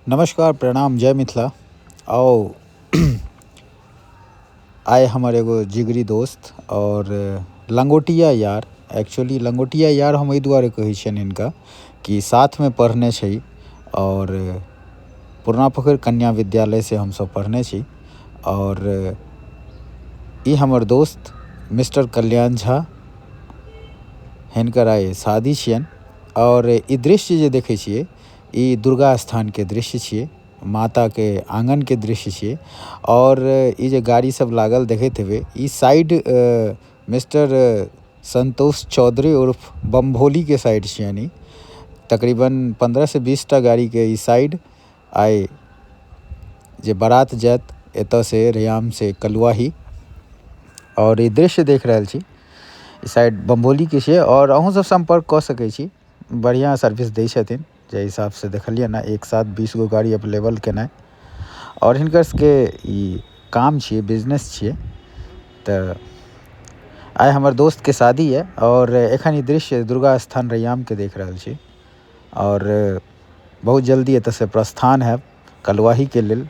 नमस्कार, प्रणाम, जय मिथिला। आओ आइ हमर एगो जिगरी दोस्त और लंगोटिया यार, एक्चुअली लंगोटिया यार हम एहि दुआरे कहै छियनि हिनका कि साथमे पढ़ने छै और पुरना पोखरि कन्या विद्यालय से हमसब पढ़ने छी। और ई हमर दोस्त मिस्टर कल्याण झा, हिनकर आइ शादी छियनि। और ई दृश्य जे देखै छियै ई दुर्गा स्थान के दृश्य छियै, माता के आंगन के दृश्य छियै। और ई जे गाड़ी सब लागल देखैत हेबै, ई साइड मिस्टर संतोष चौधरी उर्फ बम्भोली के साइड छियनि। तकरीबन 15 से 20 टा गाड़ी के ई साइड आइ जे बारात जायत एतऽ से रैयाम से कलुआही। और ई दृश्य देख रहल छी, ई साइड बम्भोली के छियै। और अहूँ सब संपर्क कऽ सकै छी, बढ़िया सर्विस दै छथिन। जे हिसाब से देखलियै ना, एक साथ 20 गो गाड़ी अवेलेबल केनाइ और हिनकर सबके ई काम छियै, बिजनेस छियै। तऽ आइ हमर दोस्त के शादी है और एखन ई दृश्य दुर्गा स्थान रैयाम के देख रहल छी। और बहुत जल्दी एतऽ से प्रस्थान है कलुआही के लेल।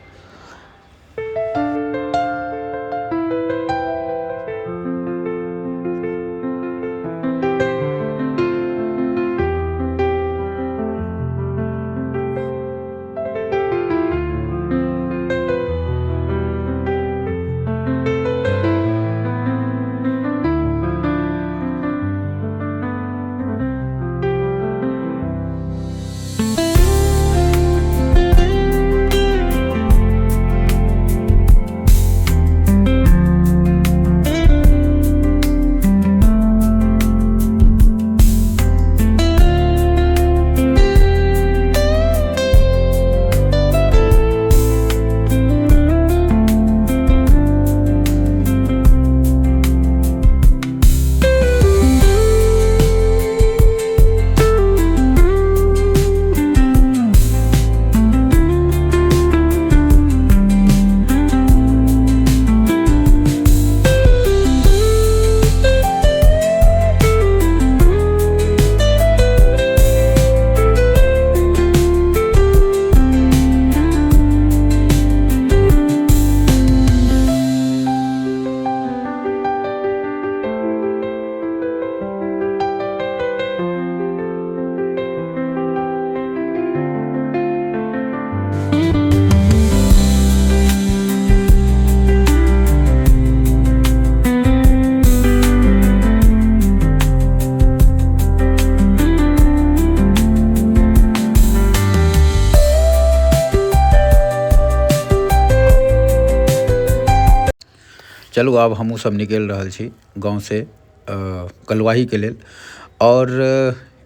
चलू आब हमहूँ सब निकलि रहल छी गाँव से कलुआही के लेल। और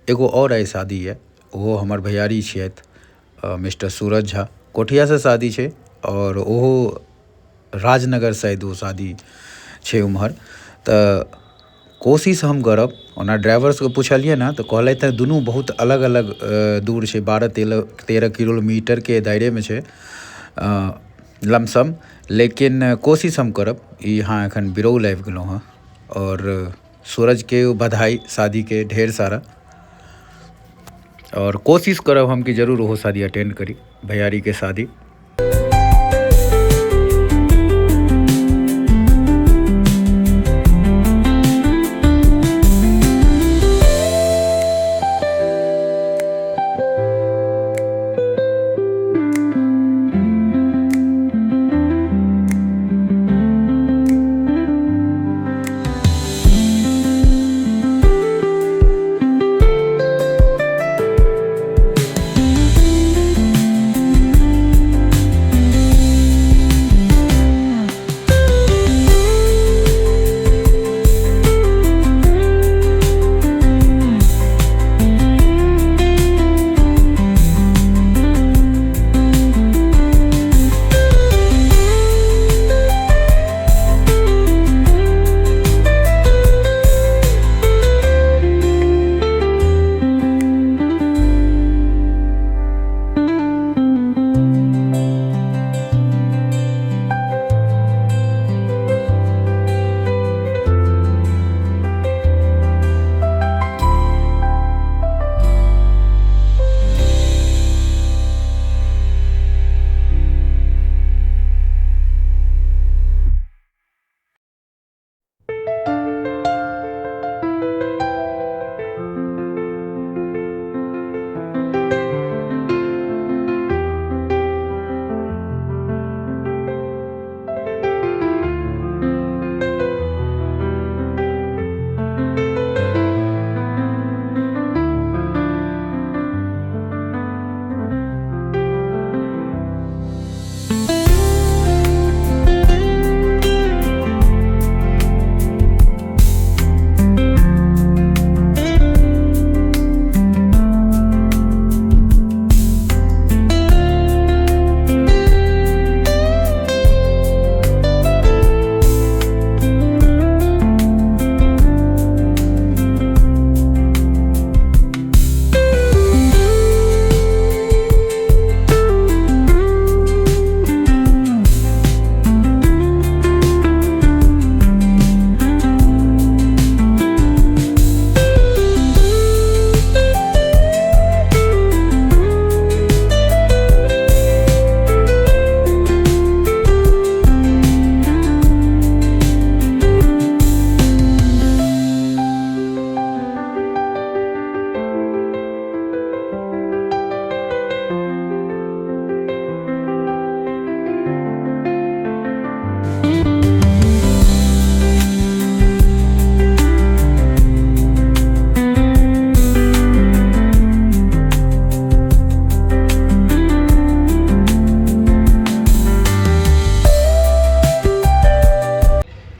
एगो और आइ शादी है, ओहो हमर भैयारी छियथि, मिस्टर सूरज झा, कोठिया से शादी छै। और ओहो राजनगर शायद ओ शादी छै उम्हर। तऽ कोशिश हम करब, ओना ड्राइवर सबके पुछलियै ने तऽ कहलथि हँ दुनू बहुत अलग अलग दूर छै, 12-13 किलोमीटर के दायरे में छै लमसम। लेकिन कोशिश हम करब। यहाँ एखन बिरौल आबि गेलहुँ हँ और सूरज के बधाई शादी के ढेर सारा। और कोशिश करब हम कि जरूर ओहो शादी अटेंड करी, भैयारी के शादी।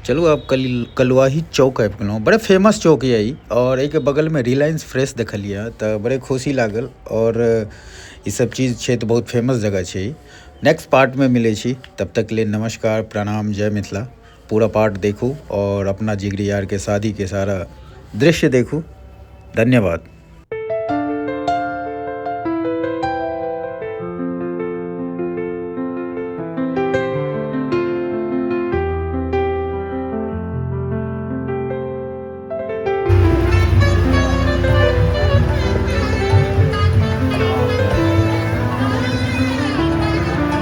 चलू आब कलुआही चौक आबि गेलहुँ। बड़े फेमस चौक ये ई और एहि के बगल में रिलायंस फ्रेश देखलिए त बड़े खुशी लागल और ई सब चीज छै त बहुत फेमस जगह छै ई। नेक्स्ट पार्ट में मिले छी, तब तक के लिए नमस्कार, प्रणाम, जय मिथिला। पूरा पार्ट देखू और अपना जिगरी यार के शादी के सारा दृश्य देखू। धन्यवाद।